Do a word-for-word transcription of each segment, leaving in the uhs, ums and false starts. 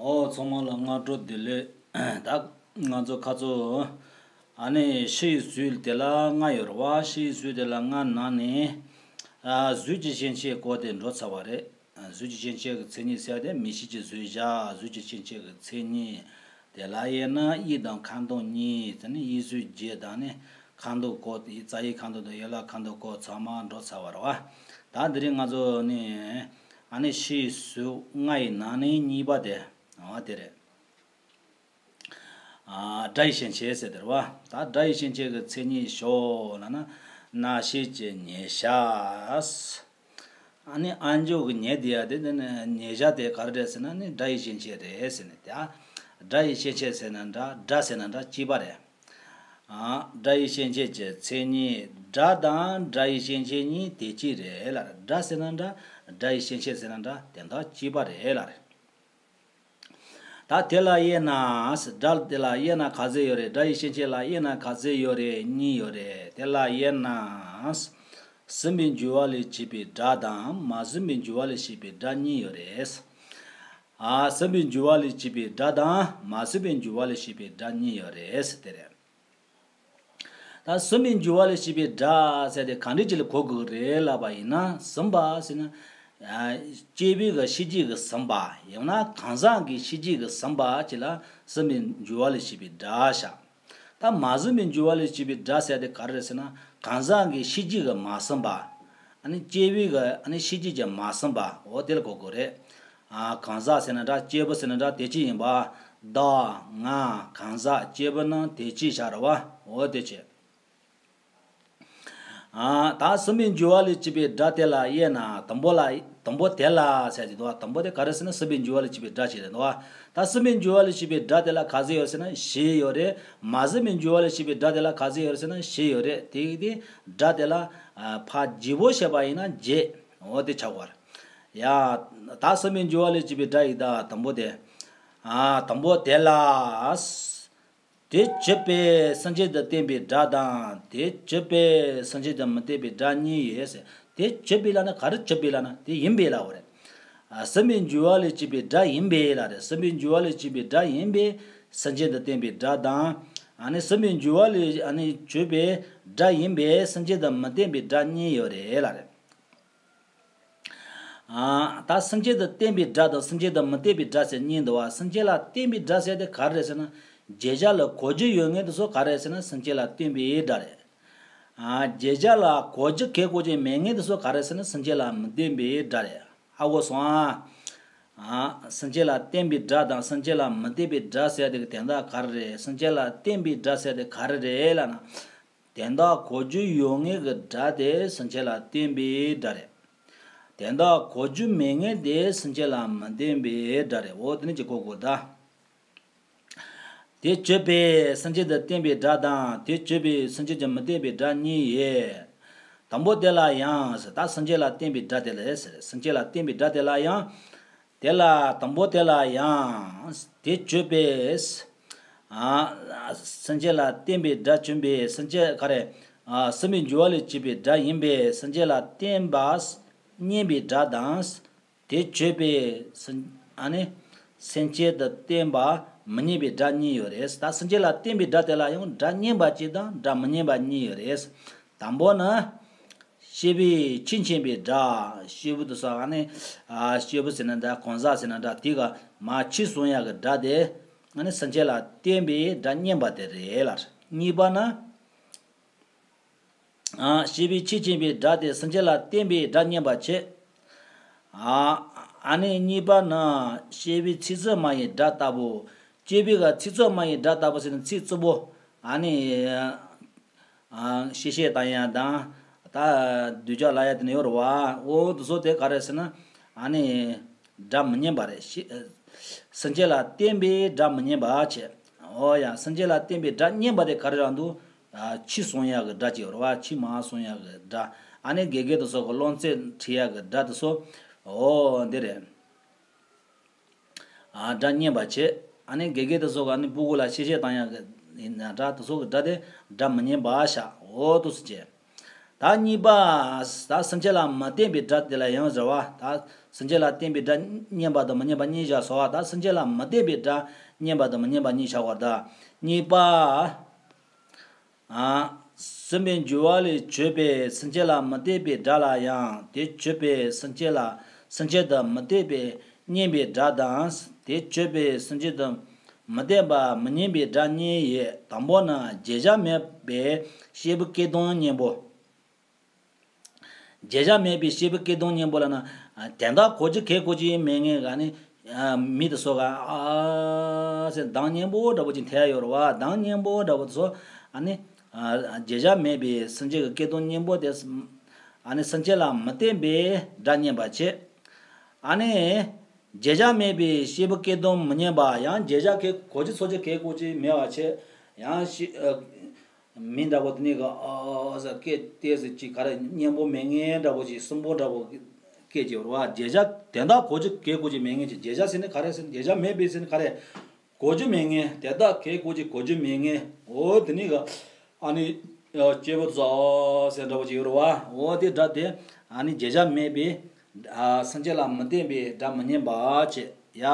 ཨོ་ཚང་མ་ལ་སྔ་དྲོ་བདེ་ལེགས། ད་ང་ཚོ་ཁ་ཚོ་ཨ་ནི་ཕྱི་ཡི་ཟུར་དེ་ལ་ལྔ་ཡོད་རེད་བ། ཕྱི་ཡི་ཟུར་དེ་ལ་ལྔ་ནང་ནས་ཨ་ཟུར་གྱི་སྐྱེ་མཆེད་བཀོད་དེ་འགྲོ་ཚར་བ་རེད། ཨ་ཟུར་གྱི་སྐྱེ་མཆེད་ཀྱི་མཚན་ཉིད་ཟེར་དེ་མིག་ཤེས་ཀྱི་ཟུར་བཞག་ཟུར་གྱི་སྐྱེ་མཆེད་ཀྱི་མཚན་ཉིད། དེ་ལ་དབྱེ་ན་དབྱིབས་དང་ཁ་མདོག་གཉིས། དེ་ནི་དབྱིབས་ཟུར་བརྒྱད་དང་ནི་ཁ་མདོག་བཀོད། རྩ་བའི་ཁ་མདོག་དང་ཡན་ལག་ཁ་མདོག་བཀོད་ཚང་མ་འགྲོ་ཚར་བ་རེད་བ། ད་འདི་རིང་ང་ཚོ་ནི་ཨ་ནི་ཕྱི་ཡི་ཟུར་ལྔ་ཡི་ནང་ནས་གཉིས་པ་དེ་འོ་དེ་རེད། ཨ་སྒྲ་ཡི་སྐྱེ་མཆེད་ཟེར་དེ་རེད་བ། ད་སྒྲ་ཡི་སྐྱེ་མཆེད་ཀྱི་མཚན་ཉིད་ཤོག་ལབ་ན་རྣ་ཤེས་ཀྱི་ཉེར་ཞགས། ཨ་ནི་ཨ་མཆོག་གི་ཉེར་དེ་ཡ་དེ་དེ་ནི་ཉེར་ཞགས་དེ་ག་རེ་རེད་ཟེར་ན་ནི་སྒྲ་ཡི་སྐྱེ་མཆེད་རེད་ཟེར་ནས་དེ། ཨ་སྒྲ་ཡི་སྐྱེ་མཆེད་ཟེར་ན་འདྲ་སྒྲ་ཟེར་ན་འདྲ་གཅིག་པ་རེད། ཨ་སྒྲ་ཡི་སྐྱེ་མཆེད་ཀྱི་མཚན་ཉིད་སྒྲ་དང་སྒྲ་ཡི་སྐྱེ་མཆེད་གཉིས་དེ་གཅིག་རེད་ལབ་རེད། སྒྲ་ཟེར་ན་འདྲ་སྒྲ་ཡི་སྐྱེ་མཆེད་ཟེར་ན་འདྲ་དེ་འདྲ་གཅིག་པ་རེད་ལབ་རེད། ད་དེ་ལ་དབྱེ་ན། སྒྲ་དེ་ལ་དབྱེ་ན་ག་ཚོད་ཡོད་རེད། སྒྲ་ཡི་སྐྱེ་མཆེད་ལ་དབྱེ་ན་ག་ཚོད་ཡོད་རེད། གཉིས་ཡོད་རེད། དེ་ལ་དབྱེ་ན། ཟིན་པའི་འགྱུར་བ་ལས་སྐྱེས་པའི་སྒྲ་དང་མ་ཟིན་པའི་འགྱུར་བ་ལས་སྐྱེས་པའི་སྒྲ་གཉིས་ཡོད་རེད། ཨ་ཟིན་པའི་འགྱུར་བ་ལས་སྐྱེས་པའི་སྒྲ་དང་མ་ཟིན་པའི་འགྱུར་བ་ལས་སྐྱེས་པའི་སྒྲ་གཉིས་ཡོད་རེད་དེ་རེད། ད་ཟིན་པའི་འགྱུར་བ་ལས་སྐྱེས་པའི་སྒྲ་ཟེར་དེ་ག་འདྲ་ཅིག་ལ་གོ་དགོས་རེད་ལབ་པ་ཡིན་ན། ཟིན་པ་ཟེར་ན། ཨ་སྐྱེས་བུ་གི་ཤེས་རྒྱུད་ཀྱི་ཟིན་པ། ཡང་ན་གང་ཟག་གི་ཤེས་རྒྱུད་ཀྱི་ཟིན་པ་ཅིག་ལ་ཟིན་པའི་འགྱུར་བ་ལས་སྐྱེས་པའི་སྒྲ་བྱ། ད་མ་ཟིན་པའི་འགྱུར་བ་ལས་སྐྱེས་པའི་སྒྲ་ཟེར་དེ་ག་རེ་རེད་ཟེར་ན། གང་ཟག་གི་ཤེས་རྒྱུད་ཀྱི་མ་ཟིན་པ། ཨ་ནི་སྐྱེས་བུ་གི་ཨ་ནི་ཤེས་རྒྱུད་ཀྱི་མ་ཟིན་པ། འོ་དེ་ལ་གོ་དགོས་རེད། ཨ་གང་ཟག་ཟེར་ན་འདྲ་སྐྱེས་བུ་ཟེར་ན་འདྲ་དེ་གཅིག་ཡིན་པ། བདག་ང་གང་ཟག་སྐྱེས་བུ་རྣམས་དེ་གཅིག་བྱ་ར་བ། འོ་དེ་བྱས། ཨ་ད་ཟིན་པའི་འགྱུར་བ་ལས་སྐྱེས་པའི་སྒྲ་དེ་ལ་དབྱེ་ན། དང་པོ་ལ་དང་པོ་དེ་ལ་ཟེར་གྱི་འདུག་བ། དང་པོ་དེ་ག་རེ་ཟེར་ན་ཟིན་པའི་འགྱུར་བ་ལས་སྐྱེས་པའི་སྒྲ་ཞིག་རེད་འདུག་བ། ད་ཟིན་པའི་འགྱུར་བ་ལས་སྐྱེས་པའི་སྒྲ་དེ་ལ་ག་ཚོད་ཡོད་ཟེར་ན་བཞི་ཡོད་རེད། མ་ཟིན་པའི་འགྱུར་བ་ལས་སྐྱེས་པའི་སྒྲ་དེ་ལ་ག་ཚོད་ཡོད་ཟེར་ན་བཞི་ཡོད་རེད། དེ་དེ་སྒྲ་དེ་ལ་ཨ་ཕར་བརྗེ་པོ་བྱས་པ་ཡིན་ན་བརྒྱད། འོ་དེ་ཆགས་པ་རེད། ཡ། ད་ཟིན་པའི་འགྱུར་བ་ལས་སྐྱེས་པའི་སྒྲ་ཡི་ད་དང་པོ་དེ། ཨ་དང་པོ་དེ་ལ། དེ་བརྗོད་པས་སེམས་ཅན་དུ་བསྟན་པའི་སྒྲ་དང་། དེ་བརྗོད་པས་སེམས་ཅན་དུ་མི་བསྟན་པའི་སྒྲ་གཉིས་ཡོད་ཟེར། དེ་བརྗོད་པས་ལབ་ན་ག་རེ་བརྗོད་པས་ལབ་ན་དེ་ཡིན་པས་ལབ་པ་རེད། ཨ་ཟིན་པའི་འགྱུར་བ་ལས་སྐྱེས་པའི་སྒྲ་ཡིན་པས་ལབ་རེད། ཟིན་པའི་འགྱུར་བ་ལས་སྐྱེས་པའི་སྒྲ་ཡིན་པས་སེམས་ཅན་དུ་བསྟན་པའི་སྒྲ་དང་། ཨ་ནི་ཟིན་པའི་འགྱུར་བ་ལས་ཨ་ནི་བརྗོད་པའི་སྒྲ་ཡིན་པས་སེམས་ཅན་དུ་མི་བསྟན་པའི་སྒྲ་གཉིས་ཡོད་རེད་ལབ་རེད། ཨ་ད་སེམས་ཅན་དུ་བསྟན་པའི་སྒྲ་དང་སེམས་ཅན་དུ་མི་བསྟན་པའི་སྒྲ་ཟེར་གཉིས་འདུག་བ། སེམས་ཅན་ལ་བསྟན་པའི་སྒྲ་ཟེར་དེ་ག་རེ་རེད་ཟེར་ན། བརྗོད་བྱ་ལ་གོ་རྒྱུ་ཡོད་མཁན་དེ་ཚོ་ག་རེ་རེད་ཟེར་ན་སེམས་ཅན་ལ་བསྟན་པའི་སྒྲ་རེད། ཨ་བརྗོད་བྱ་ལ་གོ་རྒྱུ་གལ་གོ་རྒྱུ་མེད་མཁན་དེ་ཚོ་ག་རེ་རེད་ཟེར་ན་སེམས་ཅན་ལ་མི་བསྟན་པའི་སྒྲ་རེད། ཧ་གོ་སོང་ཨ། ཨ་སེམས་ཅན་ལ་བསྟན་པའི་སྒྲ་དང་སེམས་ཅན་ལ་མི་བསྟན་པའི་སྒྲ་ཟེར་དེ་གི་དོན་དག་ག་རེ་རེད། སེམས་ཅན་ལ་བསྟན་པའི་སྒྲ་ཟེར་དེ་ག་རེ་རེད་ལབ་ན། དོན་དག་གོ་རྒྱུ་ཡོད་མཁན་གྱི་སྒྲ་དེ་སེམས་ཅན་ལ་བསྟན་པའི་སྒྲ་རེད། དོན་དག་གོ་རྒྱུ་མེད་མཁན་དེ་སེམས་ཅན་ལ་མི་བསྟན་པའི་སྒྲ་རེད། འོ་དེ་ནི་ཅིག་གོ་དགོས་ད། དེ་བརྗོད་པས་སེམས་ཅན་དུ་བསྟན་པའི་སྒྲ་དང་དེ་བརྗོད་པས་སེམས་ཅན་གྱིས་མི་བསྟན་པའི་སྒྲ་གཉིས་ཡོད། དང་པོ་དེ་ལ་ཡང་ཟེར། ད་སེམས་ཅན་ལ་བསྟན་པའི་སྒྲ་དེ་ལ་ཟེར། སེམས་ཅན་ལ་བསྟན་པའི་སྒྲ་དེ་ལ་ཡང་། དེ་ལ་དང་པོ་དེ་ལ་ཡང་། དེ་བརྗོད་པས། ཨ་སེམས་ཅན་ལ་བསྟན་པའི་སྒྲ་བརྗོད་པས་སེམས་ཅན་ག་རེ། ཨ་ཟིན་པའི་འགྱུར་བ་ལས་སྐྱེས་པའི་སྒྲ་ཡིན་པས་སེམས་ཅན་ལ་བསྟན་པ་སྙན་པའི་སྒྲ་དང་། དེ་བརྗོད་པས་སེམས་ཨ་ནི་སེམས་ཅན་དུ་བསྟན་པ་མི་སྙན་པའི་སྒྲ་གཉིས་ཡོད་རེད། ད་སེམས་ཅན་ལ་བསྟན་པའི་སྒྲ་དེ་ལ་ཡང་སྒྲ་སྙན་པ་གཅིག་དང་སྒྲ་མི་སྙན་པ་གཉིས་ཡོད་རེད། དང་པོ་ནི། སྐྱེས་བུའི་ཆེས་ཆེན་པོའི་སྒྲ། སྐྱེས་བུ་དེ་ཚོ་ཨ་ནི། ཨ་སྐྱེས་བུ་ཟེར་ན་འདྲ་གང་ཟག་ཟེར་ན་འདྲ་དེ་ག་མར་ཆོས་གསུང་ཡག་གི་སྒྲ་དེ། ཨ་ནི་སེམས་ཅན་ལ་བསྟན་པའི་སྒྲ་སྙན་པ་དེ་རེད་ལ། གཉིས་པ་ནི། ཨ་སྐྱེས་བུའི་ཆེས་ཆེན་པོའི་སྒྲ་དེ་སེམས་ཅན་ལ་བསྟན་པའི་སྒྲ་སྙན་པ་བྱེད། ཨ་ཨ་ནི་གཉིས་པ་ནི་སྐྱེས་བུའི་ཚིག་རྩུབ་སྨྲ་བའི་སྒྲ་ལྟ་བུ། སྐྱེས་བུ་ག་ཚིག་རྩུབ་སྨྲ་བའི་སྒྲ་ལྟ་བུ་ཟེར་ན་ཚིག་རྩུབ་པོ། ཨ་ནི། ཨ་གཤེ་གཤེ་བཏང་ཡ་དང་། ད་སྡུག་ཅག་ལབ་ཡ་དེ་ནི་ཡོད་རེད་བ། འོ་དེ་ཚོ་དེ་ག་རེ་ཟེར་ན། ཨ་ནི། སྒྲ་མི་སྙན་པ་རེད། ཤི་སེམས་ཅན་ལ་བསྟན་པའི་སྒྲ་མི་སྙན་པ་བྱས། འོ་ཡ་སེམས་ཅན་ལ་བསྟན་པའི་སྒྲ་སྙན་པ་དེ་ག་རེ་རང་འདུག་ཨ་ཆོས་གསུང་ཡག་གི་སྒྲ་ཅིག་ཡོད་རེད་བ། ཆོས་མར་གསུང་ཡག་གི་སྒྲ། ཨ་ནི་དགེ་རྒན་དེ་ཚོ་གི་སློབ་ཚན་ཁྲིད་ཡག་གི་སྒྲ་དེ་ཚོ། འོ་འདི་རེད། ཨ་སྒྲ་སྙན་པ་བྱས། ཨ་ནི་དགེ་རྒན་དེ་ཚོ་ག་ནི་སྤུ་གུ་ལ་གཤེ་གཤེ་བཏང་ཡག་གི་ཡིན་ན་འདྲ་དེ་ཚོ་གི་སྒྲ་དེ་སྒྲ་མི་སྙན་པ་བྱ། འོ་དེ་ཚོ་བྱས། ད་གཉིས་པ། ད་སེམས་བསྐྱེད་ལ་མི་བརྟེན་པའི་སྒྲ་དེ་ལ་ཡང་ཟེར་བ། ད་སེམས་བསྐྱེད་ལ་བརྟེན་པའི་སྒྲ་མཉན་པ་དང་མི་མཉན་པ་གཉིས་བཞག་སོང་བ། ད་སེམས་བསྐྱེད་ལ་མི་བརྟེན་པའི་སྒྲ་མཉན་པ་དང་མི་མཉན་པ་གཉིས་བཞག་པར་གདའ། གཉིས་པ། ཨ། སྲིད་པའི་འགྱུར་བ་ལས་བྱུང་བའི་སེམས་བསྐྱེད་ལ་མི་བརྟེན་པའི་སྒྲ་ལ་ཡང་། དེ་བྱུང་བའི་སེམས་བསྐྱེད་ལ། སེམས་བསྐྱེད་དུ་མི་བརྟེན་པའི་མཉན་པའི་སྒྲ་དང་། དེ་བྱུང་བའི་སེམས་བསྐྱེད་དུ་མི་བརྟེན་པ་མི་མཉན་པའི་སྒྲ་གཉིས་ཡོད། དང་པོ་ནི་བརྗོད་བྱ་མེད་པའི་སྐྱེས་བུ་སྐྱེ་དོན་གཉེན་པོ། བརྗོད་བྱ་མེད་པའི་སྐྱེས་བུ་སྐྱེ་དོན་གཉེན་པོ་ལབ་ན། དོན་དག་གོ་རྒྱུ་གལ་གོ་རྒྱུ་མེད་མཁན་ག་ནི། མི་དེ་ཚོ་ག་ཨ་ཟེར་གདངས་སྙན་པོ་འདྲ་པོ་ཅིག་འཐེན་ཡོད་རེད་བ། གདངས་སྙན་པོ་འདྲ་པོ་དེ་ཚོ། ཨ་ནི། བརྗོད་བྱ་མེད་པའི་སེམས་བསྐྱེད་ཀྱི་སྐྱེ་དོན་གཉེན་པོ་དེ། ཨ་ནི་སེམས་བསྐྱེད་ལ་མི་བརྟེན་པའི་སྒྲ་མཉན་པར་བྱེད། ཨ་ནི། བརྗོད་བྱ་མེད་པའི་སྐྱེས་བུ་སྐྱེ་དོན་མི་མཉན་པ། ཡང་བརྗོད་བྱ་གལ་གོ་རྒྱུ་ཚོར་རྒྱུ་གལ་གོ་རྒྱུ་མེད་པར་བྱེད། ཡང་ཤི། མི་འདྲ་པོ་དེ་ནས་ག་ཨ་ཟེར་སྐད་དེ་ཟེར་ཅིག་ག་རེ་སྙན་པོ་མེད་མཁན་འདྲ་པོ་ཅིག་སྲིན་པོ་འདྲ་པོ་སྐད་ཅིག་ཡོད་རེད་བ། བརྗོད་བྱ་དོན་དག་གོ་རྒྱུ་གལ་གོ་རྒྱུ་མེད་མཁན་ཅིག་བརྗོད་བྱ་ཟེར་ནི་ག་རེ་ཟེར། བརྗོད་བྱ་མེད་པའི་ཟེར་ནི་ག་རེ། གོ་རྒྱུ་མེད་མཁན། དོན་དག་གལ་གོ་རྒྱུ་གོ་རྒྱུ་མེད་མཁན། འོ་དེ་ནི་ག་ཨ་ནི་སྐྱེས་བུ་དེ་ཚོ་ཟེར་འདྲ་པོ་ཅིག་ཡོད་རེད་བ། འོ་དེ་སྒྲ་དེ་ཨ་ནི་བརྗོད་བྱ་མེད་པའི། ཨ། སེམས་བསྐྱེད་ལ་མི་བརྟེན་པའི་སྒྲ་མི་མཉན་པ་བྱེད་ཡ།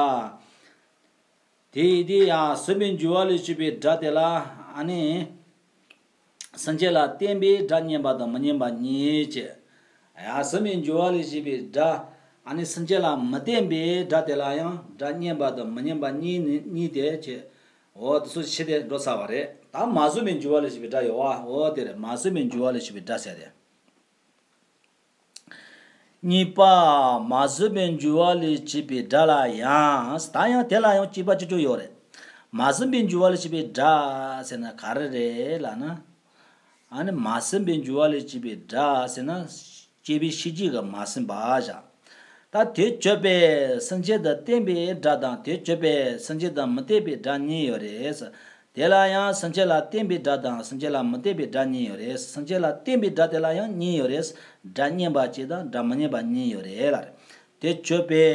དེ་ཡི་དེ་ཡང་སྲིད་པའི་འགྱུར་བ་ལས་བྱུང་བའི་སྒྲ་དེ་ལ་ཨ་ནི། སེམས་བསྐྱེད་ལ་བརྟེན་པའི་སྒྲ་མཉན་པ་དང་མི་མཉན་པ་གཉིས་བྱེད། ཡང་སྲིད་པའི་འགྱུར་བ་ལས་བྱུང་བའི་སྒྲ། ཨ་ནི་སེམས་བསྐྱེད་ལ་མི་བརྟེན་པའི་སྒྲ་དེ་ལ་ཡང་སྒྲ་མཉན་པ་དང་མི་མཉན་པ་གཉིས་ནི་གཉིས་ཏེ་བྱེད། འོ་དེ་ཚོ་ཕྱི་དེ་འགྲོ་ཚར་བ་རེད། ད་མ་བཟོད་པའི་འགྱུར་བ་ལས་བྱུང་བའི་སྒྲ་ཡོད་བ། འོ་དེ་རེད། མ་བཟོད་པའི་འགྱུར་བ་ལས་བྱུང་བའི་སྒྲ་ཟེར་ཏེ། གཉིས་པ། མ་བཟོད་པའི་འགྱུར་བ་ལས་བྱུང་བའི་སྒྲ་ལ་ཡང་། ད་ཡང་དེ་ལ་ཡང་གཅིག་པ་གཅིག་རྐྱང་ཡོད་རེད། མ་བཟོད་པའི་འགྱུར་བ་ལས་བྱུང་བའི་སྒྲ་ཟེར་ན་ག་རེ་རེད་ལབ་ན། ཨ་ནི་མ་བཟོད་པའི་འགྱུར་བ་ལས་བྱུང་བའི་སྒྲ་ཟེར་ན། སྐྱེས་བུའི་ཤེས་བྱེད་ཀྱི་མ་བཟོད་པ་བཞག་ད་དེ་བྱུང་བའི་སེམས་བསྐྱེད་དུ་བརྟེན་པའི་སྒྲ་དང་། དེ་བྱུང་བའི་སེམས་བསྐྱེད་དུ་མི་བརྟེན་པའི་སྒྲ་གཉིས་ཡོད་རེད། དེ་ལ་ཡང་སེམས་བསྐྱེད་ལ་བརྟེན་པའི་སྒྲ་དང་སེམས་བསྐྱེད་ལ་མི་བརྟེན་པའི་སྒྲ་གཉིས་ཡོད་རེད། སེམས་བསྐྱེད་ལ་བརྟེན་པའི་སྒྲ་དེ་ལ་ཡང་གཉིས་ཡོད་རེད། སྒྲ་མཉན་པ་གཅིག་དང་སྒྲ་མི་མཉན་པ་གཉིས་ཡོད་རེད་ལབ་རེད། དེ་བྱུང་བའི་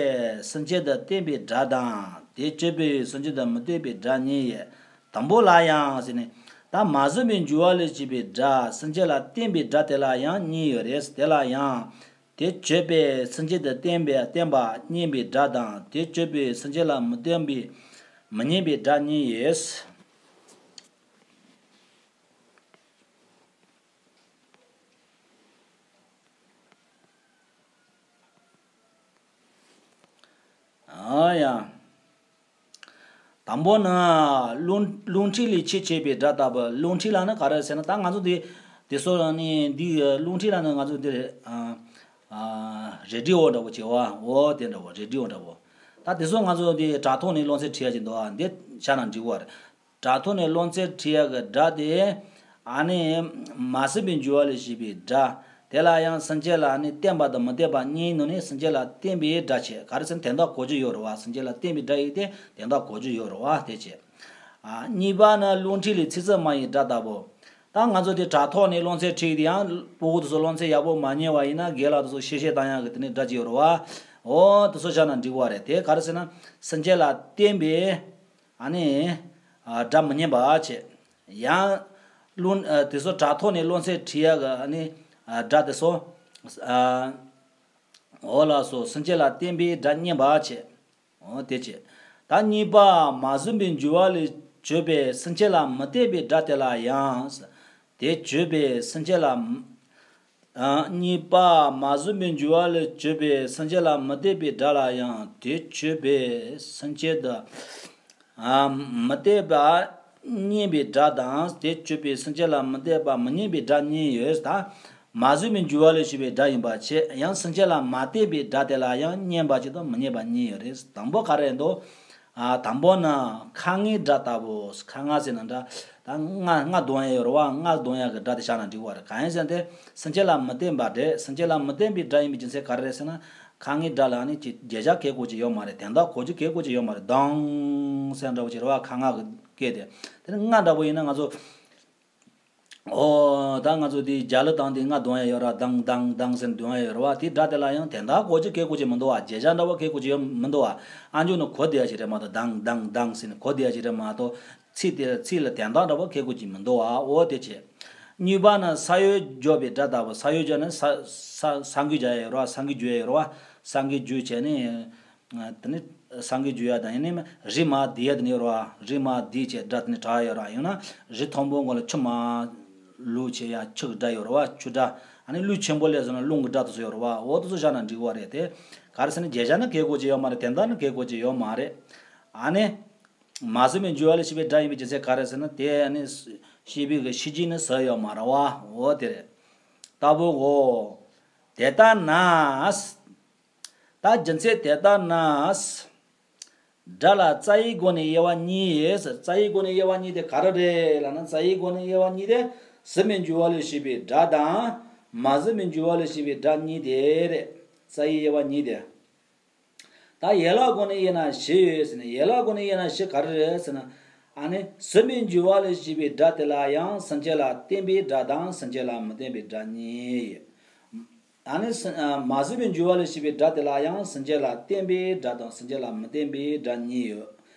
སེམས་བསྐྱེད་དུ་བརྟེན་པའི་སྒྲ་དང་། དེ་བྱུང་བའི་སེམས་བསྐྱེད་དུ་མི་བརྟེན་པའི་སྒྲ་གཉིས་ཡོད། དང་པོ་ལ་ཡང་ཟེར་ནས། ད་མ་བཟོད་པའི་འགྱུར་བ་ལས་བྱུང་བའི་སྒྲ། སེམས་བསྐྱེད་ལ་བརྟེན་པའི་སྒྲ་དེ་ལ་ཡང་གཉིས་ཡོད་རེད། དེ་ལ་ཡང་། དེ་བྱུང་བའི་སེམས་བསྐྱེད་དུ་བརྟེན་པའི་བརྟེན་པ་མཉན་པའི་སྒྲ་དང་། དེ་བྱུང་བའི་སེམས་བསྐྱེད་ལ་མི་བརྟེན་པའི་མི་མཉན་པའི་སྒྲ་གཉིས་ཡོད། ཨ་ཡ། དང་པོ་ནི་རླུང་རླུང་མཁྲིས་ལས་ཆད་བྱས་པའི་སྒྲ་ལྟ་བུ། རླུང་མཁྲིས་ལ་ནི་ག་རེ་ཟེར་ན། ད་ང་ཚོ་འདི་འདི་སོ་ནི་འདི་རླུང་མཁྲིས་ལ་ནི་ང་ཚོ་འདི་ཨ་ཨ་རེ་ཌི་ཡོ་འདྲ་པོ་བྱེད་བ། འོ་དེ་འདྲ་པོ། རེ་ཌི་ཡོ་འདྲ་པོ། ད་དེ་ཚོ་ང་ཚོ་འདི་དྲ་ཐོག་ནས་རླུང་རྩེད་བྲིས་ཡ་ཅིག་འདུག་ཨ། འདི་བྱས་ན་འགྲིག་གི་རེད། དྲ་ཐོག་ནས་རླུང་རྩེད་བྲིས་ཡ་གི་སྒྲ་དེ། ཨ་ནི། མ་བཟོད་པའི་འགྱུར་བ་ལས་བྱུང་བའི་སྒྲ། དེ་ལ་ཡང་སེམས་བསྐྱེད་ལ་ནི་བརྟེན་པ་དང་མི་བརྟེན་པ་གཉིས་ནང་ནས་སེམས་བསྐྱེད་ལ་བརྟེན་པའི་སྒྲ་བྱས། ག་རེ་ཟེར་ན་དོན་དག་གོ་རྒྱུ་ཡོད་རེད་བ། སེམས་བསྐྱེད་ལ་བརྟེན་པའི་སྒྲ་ཡིན་ཏེ་དོན་དག་གོ་རྒྱུ་ཡོད་རེད་བ། དེ་བྱས། ཨ། གཉིས་པ་ནི་རླུང་མཁྲིས་ལས་ཚིག་རྩུབ་མ་ཡི་སྒྲ་ལྟ་བུ། ད་ང་ཚོ་དེ་དྲ་ཐོག་ནས་རླུང་རྩེད་བྲིས་ཏེ་ཡང་སྤུ་གུ་དེ་ཚོ་རླུང་རྩེད་ཡག་པོ་མ་ཉན་པ་ཡིན་ན་རྒན་ལགས་དེ་ཚོ་གཤེ་གཤེ་བཏང་ཡག་གི་དེ་ནས་སྒྲ་ཅིག་ཡོད་རེད་བ། འོ་དེ་ཚོ་བྱས་ན་འགྲིག་པ་རེད། དེ་ག་རེ་ཟེར་ན་སེམས་བསྐྱེད་ལ་བརྟེན་པའི། ཨ་ནི། ཨ། སྒྲ་མི་སྙན་པ་བྱས། ཡང་། རླུང་། ཨ། དེ་ཚོ་དྲ་ཐོག་ནས་རླུང་རྩེད་བྲིས་ཡ་གི་ཨ་ནི། ཨ། སྒྲ་དེ་ཚོ། ཨ། འོ་ལགས་སོ། སེམས་བསྐྱེད་ལ་བརྟེན་པའི་སྒྲ་སྙན་པ་བྱས། འོ་དེ་བྱས། ད་གཉིས་པ་མ་བཟོད་པའི་འགྱུར་བ་ལས་བྱུང་བའི་སེམས་བསྐྱེད་ལ་མི་བརྟེན་པའི་སྒྲ་དེ་ལ་ཡང་། དེ་བྱུང་བའི་སེམས་བསྐྱེད་ལ། ཨ། གཉིས་པ་མ་བཟོད་པའི་འགྱུར་བ་ལས་བྱུང་བའི་སེམས་བསྐྱེད་ལ་མི་བརྟེན་པའི་སྒྲ་ལ་ཡང་། དེ་བྱུང་བའི་སེམས་བསྐྱེད་དུ། ཨ། མི་བརྟེན་པ་སྙན་པའི་སྒྲ་དང་། དེ་བྱུང་བའི་སེམས་བསྐྱེད་ལ་མི་བརྟེན་པ་མི་སྙན་པའི་སྒྲ་གཉིས་ཡོད། ད་མ་བཟོད་པའི་འགྱུར་བ་ལས་བྱུང་བའི་སྒྲ་ཡིན་པ་བྱས། ཡང་སེམས་བསྐྱེད་ལ་མ་བརྟེན་པའི་སྒྲ་དེ་ལ་ཡང་སྙན་པ་གཅིག་དང་མི་སྙན་པ་གཉིས་ཡོད་རེད། དང་པོ་ག་རེ་འདུག་ཨ། དང་པོ་ནི་ཁ་ངན་སྒྲ་ལྟ་བུ། ཁ་ངན་ཟེར་ན་འདྲ། ད་རྔ་རྔ་རྡུང་ཡ་ཡོད་རེད་བ། རྔ་རྡུང་ཡ་གི་སྒྲ་དེ་བཞག་ན་འགྲིག་པ་རེད། གང་ཡིན་ཟེར་ན་དེ་སེམས་བསྐྱེད་ལ་མི་བརྟེན་པ་རེད། སེམས་བསྐྱེད་ལ་མི་བརྟེན་པའི་སྒྲ་ཡིན་པའི་རྒྱུ་མཚན་ག་རེ་རེད་ཟེར་ན། ཁ་ངན་སྒྲ་ལ་ནི་ཅི་བརྗོད་བྱ་གལ་གོ་རྒྱུ་ཡོད་མ་རེད། དོན་དག་གོ་རྒྱུ་གལ་གོ་རྒྱུ་ཡོད་མ་རེད། ལྡང་ཟེར་འདྲ་པོ་ཅིག་རེད་བ། ཁ་ངན་གི་སྐད་དེ། དེ་ནི་རྔ་འདྲ་པོ་ཡིན་ན་ང་ཚོ། ཨོ། ད་ང་ཚོ་དེ་རྒྱ་གླུ་བཏང་དེ་རྔ་རྡུང་ཡ་ཡོད་ར། ལྡང་ལྡང་ལྡང་ཟེར་རྡུང་ཡ་ཡོད་ར་བ། དེ་སྒྲ་དེ་ལ་ཡང་དོན་དག་གོ་རྒྱུ་གལ་གོ་རྒྱུ་མི་འདུག་བ། བརྗོད་བྱ་འདྲ་པོ་གལ་གོ་རྒྱུ་ཡོད་མི་འདུག་བ། ཨ་མཆོག་ནི་གོ་བདེ་ཡ་ཞིག་རེད་མ་གཏོགས། ལྡང་ལྡང་ལྡང་ཟེར་ནས་གོ་བདེ་ཡ་ཞིག་རེད་མ་གཏོགས། ཚིག་དེ་ཚིག་ལ་དོན་དག་འདྲ་པོ་གལ་གོ་རྒྱུ་མི་འདུག་བ། ཨོ་དེ་བྱས། གཉིས་པ་ནི་ས་ཡོད་བརྗོད་པའི་སྒྲ་ལྟ་བུ། ས་ཡོད་བརྗོད་ནི་ས་ས་ས་འགུལ་རྒྱག་ཡ་ཡོད་རེད་བ། ས་འགུལ་རྒྱུ་ཡ་ཡོད་རེད་བ། ས་འགུལ་རྒྱུ་བྱས་ནས། དེ་ནི་ས་འགུལ་རྒྱུ་ཡ་དང་ཡིན་ནི་རི་མ་དི་ཡ་དེ་ནི་ཡོད་རེད་བ། རི་མ་དི་བྱས་སྒྲ་དེ་ནི་གྲགས་ཡོད་རེད་བ། ཡང་ན་རི་མཐོན་པོ་མགོ་ལ་ཆུ་མ་ལུག་བྱས་ཡ་ཆུ་གི་སྒྲ་ཡོད་རེད་བ། ཆུ་སྒྲ། ཨ་ནི་ཀླུ་ཆེན་པོ་ལས་སོང་ན་རླུང་གི་སྒྲ་དེ་ཚོ་ཡོད་རེད་བ། འོ་དེ་ཚོ་བཞག་ན་འགྲིག་གི་རེད་དེ། ག་རེ་ཟེར་ན་བརྗོད་བྱ་ནི་གལ་དགོས་ཀྱི་ཡོད་མ་རེད། དོན་དག་ནི་གལ་དགོས་ཀྱི་ཡོད་མ་རེད། ཨ་ནི། མ་བཟོད་པའི་འགྱུར་བ་ལས་སྐྱེས་པའི་སྒྲ་ཡིན་པའི་རྒྱུ་མཚན་ག་རེ་ཟེར་ན། དེ་ནི་ཤེས་པའི་གི་ཤེས་བྱེད་ནི་ཟད་ཡོད་མ་རེད་བ། འོ་དེ་རེད། ལྟ་བུའོ། དེ་ལྟ་ན། ད་རྒྱུ་མཚན་དེ་ལྟ་ན། སྒྲ་ལ་རྩ་བའི་སྒོ་ནས་དབྱེ་བ་གཉིས་ཡོད་ཟེར། རྩ་བའི་སྒོ་ནས་དབྱེ་བ་གཉིས་དེ་ག་རེ་རེད་ལབ་ན། རྩ་བའི་སྒོ་ནས་དབྱེ་བ་གཉིས་དེ་བཟོད་པའི་འགྱུར་བ་ལས་སྐྱེས་པའི་སྒྲ་དང་། མ་བཟོད་པའི་འགྱུར་བ་ལས་སྐྱེས་པའི་སྒྲ་གཉིས་དེ་རེད། རྩ་བའི་དབྱེ་བ་གཉིས་དེ། ད་ཡན་ལག་སྒོ་ནས་དབྱེ་ན་བཞི་ཡོད་ཟེར་ནས། ཡན་ལག་སྒོ་ནས་དབྱེ་ན་བཞི་ག་རེ་རེད་ཟེར་ན། ཨ་ནི་བཟོད་པའི་འགྱུར་བ་ལས་སྐྱེས་པའི་སྒྲ་དེ་ལ་ཡང་སེམས་ཅན་ལ་བརྟེན་པའི་སྒྲ་དང་སེམས་ཅན་ལ་མི་བརྟེན་པའི་སྒྲ་གཉིས་ཡོད། ཨ་ནི་སེམས་ཨ་མ་བཟོད་པའི་འགྱུར་བ་ལས་སྐྱེས་པའི་སྒྲ་དེ་ལ་ཡང་སེམས་ཅན་ལ་བརྟེན་པའི་སྒྲ་དང་སེམས་ཅན་ལ་མི་བརྟེན་པའི་སྒྲ་གཉིས་ཡོད།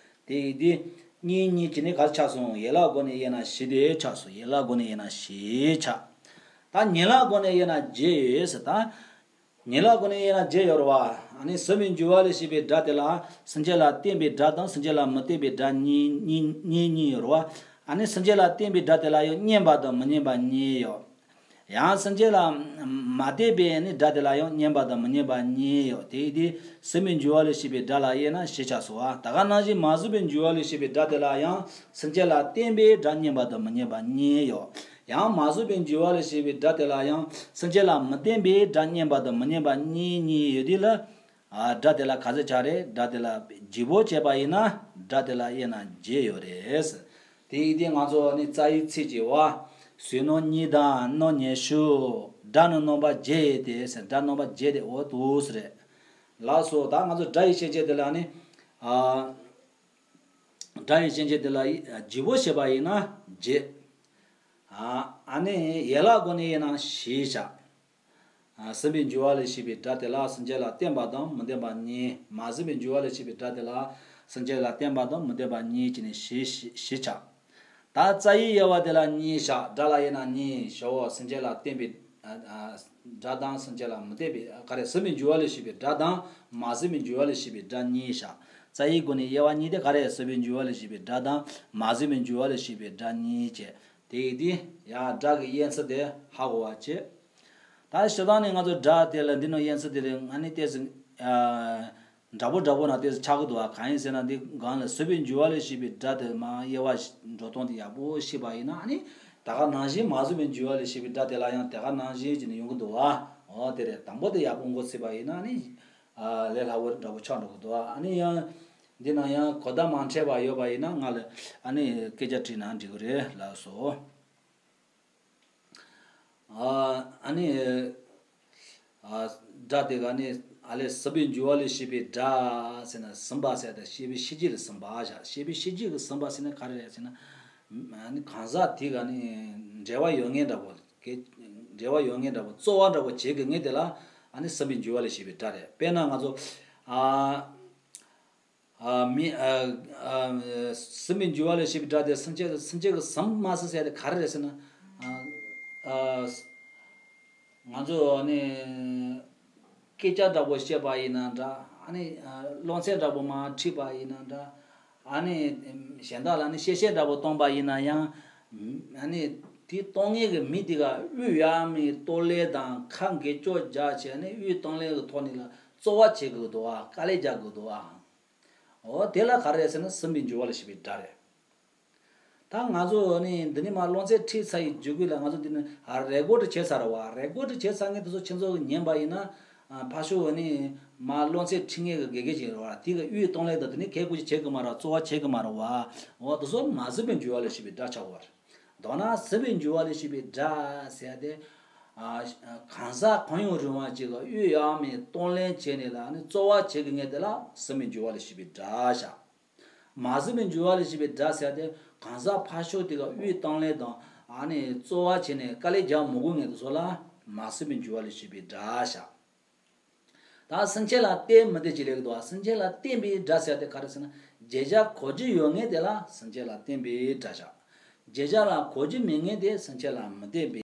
དེ་ཡིན་དུས་གཉིས་གཉིས་བྱས་ནས་ག་རེ་ཆགས་སོང་། ཡན་ལག་སྒོ་ནས་དབྱེ་ན་བཞི་དེ་ཆགས་སོང་། ཡན་ལག་སྒོ་ནས་དབྱེ་ན་བཞི་ཆགས། ད་ཉིང་ལག་སྒོ་ནས་དབྱེ་ན་བརྒྱད་ཡོད་ཟེར་ད། ཉིང་ལག་སྒོ་ནས་དབྱེ་ན་བརྒྱད་ཡོད་རེད་བ། ཨ་ནི་བཟོད་པའི་འགྱུར་བ་ལས་སྐྱེས་པའི་སྒྲ་དེ་ལ་སེམས་ཅན་ལ་བརྟེན་པའི་སྒྲ་དང་སེམས་ཅན་ལ་མི་བརྟེན་པའི་སྒྲ་གཉིས་གཉིས་གཉིས་གཉིས་ཡོད་རེད་བ། ཨ་ནི་སེམས་ཅན་ལ་བརྟེན་པའི་སྒྲ་དེ་ལ་ཡང་སྙན་པ་དང་མི་སྙན་པ་གཉིས་ཡོད། ཡང་སེམས་ཅན་ལ་མ་བརྟེན་པའི་ནི་སྒྲ་དེ་ལ་ཡང་སྙན་པ་དང་མི་སྙན་པ་གཉིས་ཡོད། དེ་ཡིན་དུས་བཟོད་པའི་འགྱུར་བ་ལས་སྐྱེས་པའི་སྒྲ་ལ་དབྱེ་ན་བཞི་ཆགས་སོ། ད་ག་ནང་བཞིན་མ་བཟོད་པའི་འགྱུར་བ་ལས་སྐྱེས་པའི་སྒྲ་དེ་ལ་ཡང་སེམས་ཅན་ལ་བརྟེན་པའི་སྒྲ་སྙན་པ་དང་མི་སྙན་པ་གཉིས་ཡོད། ཡང་མ་བཟོད་པའི་འགྱུར་བ་ལས་སྐྱེས་པའི་སྒྲ་དེ་ལ་ཡང་སེམས་ཅན་ལ་མི་བརྟེན་པའི་སྒྲ་སྙན་པ་དང་མི་སྙན་པ་གཉིས་གཉིས་ཡོད་དུས་ལ། ཨ་སྒྲ་དེ་ལ་ག་ཚོད་ཆགས་རེད། སྒྲ་དེ་ལ་བརྗེ་པོ་བྱས་པ་ཡིན་ན་སྒྲ་དེ་ལ་དབྱེ་ན་བརྒྱད་ཡོད་རེད། དེ་ཡིན་དུས་ང་ཚོ་ནི་རྩ་བའི་ཚིག་གི་བ། བཟོད་རྣམ་གཉིས་དང་རྣམ་ཉི་ཤུ། སྒྲ་ནི་རྣམ་པ་བརྒྱད་དེ་ཟེར། སྒྲ་རྣམ་པ་བརྒྱད་དེ་འོ་འདུག་ཟེར་རེད། ལགས་སོ། ད་ང་ཚོ་སྒྲ་ཡི་ཤེས་བྱེད་དེ་ལ་ནི། ཨ། སྒྲ་ཡི་ཤེས་བྱེད་དེ་ལ་བརྗེ་པོ་བྱས་པ་ཡིན་ན་བརྒྱད། ཨ་ཨ་ནི་ཡན་ལག་སྒོ་ནས་དབྱེ་ན་བཞི་བྱ། ཨ་བཟོད་པའི་འགྱུར་བ་ལས་སྐྱེས་པའི་སྒྲ་དེ་ལ་སེམས་ཅན་ལ་བརྟེན་པ་དང་མི་བརྟེན་པ་གཉིས། མ་བཟོད་པའི་འགྱུར་བ་ལས་སྐྱེས་པའི་སྒྲ་དེ་ལ་སེམས་ཅན་ལ་བརྟེན་པ་དང་མི་བརྟེན་པ་གཉིས་བྱས་ནས་བཞི་བཞི་བཞི་བྱ། ད་རྩ་བའི་དབྱེ་བ་དེ་ལ་གཉིས་བཞག་སྒྲ་ལ་དབྱེ་ན་གཉིས་བཞག་སེམས་ཅན་ལ་བརྟེན་པའི་ཨ་ཨ་སྒྲ་དང་སེམས་ཅན་ལ་མི་བརྟེན་པའི་ག་རེ། བཟོད་པའི་འགྱུར་བ་ལས་སྐྱེས་པའི་སྒྲ་དང་མ་བཟོད་པའི་འགྱུར་བ་ལས་སྐྱེས་པའི་སྒྲ་གཉིས་བཞག་རྩ་བའི་སྒོ་ནས་དབྱེ་བ་གཉིས་དེ་ག་རེ། བཟོད་པའི་འགྱུར་བ་ལས་སྐྱེས་པའི་སྒྲ་དང་མ་བཟོད་པའི་འགྱུར་བ་ལས་སྐྱེས་པའི་སྒྲ་གཉིས་བྱས། དེ་ཡིན་དུས་ཡང་སྒྲ་གི་དབྱེ་ཚུལ་དེ་ཧ་གོ་བ་བྱེད། ད་སྤྱིར་བཏང་ནས་ང་ཚོ་སྒྲ་དེ་ལ་འདི་ནང་དབྱེ་ཚུལ་དེ་ལས་ང་ནི་ཏོག་ཙམ་ཨ་འདྲ་པོ་འདྲ་པོ་ན་ཏོག་ཙམ་ཆགས་ཀྱི་འདུག་བ། གང་ཡིན་ཟེར་ན་འདི་སྒང་ལ་བཟོད་པའི་འགྱུར་བ་ལས་སྐྱེས་པའི་སྒྲ་དེ་མར་དབྱེ་བ་འགྲོ་སྟངས་དེ་ཡག་པོ་ཤེས་པ་ཡིན་ན། ཨ་ནི་ད་ག་ནང་བཞིན་མ་བཟོད་པའི་འགྱུར་བ་ལས་སྐྱེས་པའི་སྒྲ་དེ་ལ་ཡང་དེ་ག་ནང་བཞིན་བྱས་ནས་ཡོང་གི་འདུག་བ། འོ་དེ་རེད། དང་པོ་དེ་ཡག་པོ་མགོ་ཚོས་པ་ཡིན་ན་ཨ་ནི་ཨ་ལས་སླ་བོ་འདྲ་པོ་ཆགས་འགྲོ་གི་འདུག་བ། ཨ་ནི་ཡང་འདི་ན་ཡང་གོ་བརྡ་མ་འཕྲོད་པ་ཡོད་པ་ཡིན་ན་ང་ལ་ཨ་ནི་སྐད་ཆ་དྲིས་ན་འགྲིག་གི་རེད། ལགས་སོ། ཨ་ཨ་ནི་ཨ་སྒྲ་དེ་ག་ནི་ཨ་ལས་བཟོད་པའི་འགྱུར་བ་ལས་སྐྱེས་པའི་སྒྲ་ཟེར་ན་ཟིན་པ་ཟེར་ཏེ་ཤེས་པའི་ཤེས་བྱེད་ལ་ཟིན་པ་བཞག་ཤེས་པའི་ཤེས་བྱེད་ཀྱི་ཟིན་པ་ཟེར་ན་ག་རེ་རེད་ཟེར་ན། ཨ་ནི་གང་ཟག་དེ་ག་ནི་འབྲེལ་བ་ཡོད་མཁན་འདྲ་པོ། འབྲེལ་བ་ཡོད་མཁན་འདྲ་པོ། རྩོལ་བ་འདྲ་པོ་བྱེད་དགོས་མཁན་དེ་ལ་ཨ་ནི་བཟོད་པའི་འགྱུར་བ་ལས་སྐྱེས་པའི་སྒྲ་རེད། དཔེར་ན་ང་ཚོ་ཨ། ཨ་མི་ཨ་ཨ་ཟིན་པའི་འགྱུར་བ་ལས་སྐྱེས་པའི་སྒྲ་དེ་སེམས་ཅན་སེམས་ཅན་གྱི་ཟིན་མ་ཟིན་ཟེར་དེ་ག་རེ་རེད་ཟེར་ན། ཨ་ཨ་ང་ཚོ་ནི་སྐད་ཆ་འདྲ་པོ་བཤད་པ་ཡིན་ན་འདྲ། ཨ་ནི་ཨ་སློབ་ཚན་འདྲ་པོ་མར་ཁྲིད་པ་ཡིན་ན་འདྲ། ཨ་ནི་གཞན་དག་ལ་ནི་གཤེ་གཤེ་འདྲ་པོ་གཏོང་པ་ཡིན་ན་ཡང་། ཨ་ནི་དེ་གཏོང་མཁན་གྱི་མི་དེ་ག་དབུགས་ཡལ་མི་གཏོང་ལེན་དང་ཁ་འགེལ་ལྕོག་རྒྱག་བྱས་ནས་དབུགས་གཏོང་ལེན་གྱི་ཐོག་ནས་ལ་རྩོལ་བ་བྱེད་དགོས་འདུག་བ། དཀའ་ལས་རྒྱག་དགོས་འདུག་བ། འོ་དེ་ལ་ག་རེ་ཟེར་ན་ཟིན་པའི་འགྱུར་བ་ལས་སྐྱེས་པའི་སྒྲ་རེད། ད་ང་ཚོ་ནི་འདི་ནས་མར་སློབ་ཚན་ཁྲིད་ཚར་ཡི་རྗེས་ལ་ང་ཚོ་འདི་ནས་ཨ་རེ་ཀོཌ་བྱས་ཚར་བ། རེ་ཀོཌ་བྱས་ཚར་མཁན་དེ་ཚོ་ཁྱེད་ཚོ་གིས་ཉན་པ་ཡིན་ན། ཨ་ཕར་ཕྱོགས་ནི་མར་སློབ་ཚན་ཁྲིད་མཁན་གྱི་དགེ་རྒན་ཅིག་རེད་བ། དེ་གི་དབུགས་གཏོང་ལེན་དང་དེ་ནི་གལ་དགོས་ཅིག་བྱེད་གི་མ་རེད། རྩོལ་བ་བྱེད་གི་མ་རེད་བ། འོ་དེ་ཚོ་མ་ཟིན་པའི་འགྱུར་བ་ལས་སྐྱེས་པའི་སྒྲ་ཆགས་པ་རེད། མདོར་ན་ཟིན་པའི་འགྱུར་བ་ལས་སྐྱེས་པའི་སྒྲ་ཟེར་ཏེ། ཨ་གང་ཟག་གང་ཡང་རུང་བ་ཅིག་གི་དབུགས་ཡལ་མི་གཏོང་ལེན་བྱས་ནས་ལ་ནི་རྩོལ་བ་བྱེད་གི་མཁན་དེ་ལ་ཟིན་པའི་འགྱུར་བ་ལས་སྐྱེས་པའི་སྒྲ་བཞག་མ་ཟིན་པའི་འགྱུར་བ་ལས་སྐྱེས་པའི་སྒྲ་ཟེར་ཏེ་གང་ཟག་ཕར་ཕྱོགས་དེ་ག་དབུགས་གཏོང་ལེན་དང་ཨ་ནི་རྩོལ་བ་བྱས་ནས་དཀའ་ལས་རྒྱག་མི་དགོས་མཁན་དེ་ཚོ་ལ་མ་ཟིན་པའི་འགྱུར་བ་ལས་སྐྱེས་པའི་སྒྲ་བཞག་ད་སེམས་ཅན་ལ་བརྟེན་མི་བརྟེན་ཅིག་ལས་ཀྱི་འདུག་བ། སེམས་ཅན་ལ་བརྟེན་པའི་སྒྲ་ཟེར་ཏེ་ག་རེ་ཟེར་ན། བརྗོད་བྱ་གོ་རྒྱུ་ཡོད་མཁན་དེ་ལ་སེམས་ཅན་ལ་བརྟེན་པའི་སྒྲ་བཞག་བརྗེད་བྱ་ལ་གོ་རྒྱུ་མེད་མཁན་དེ་སེམས་ཅན་ལ་མི་བརྟེན་པས།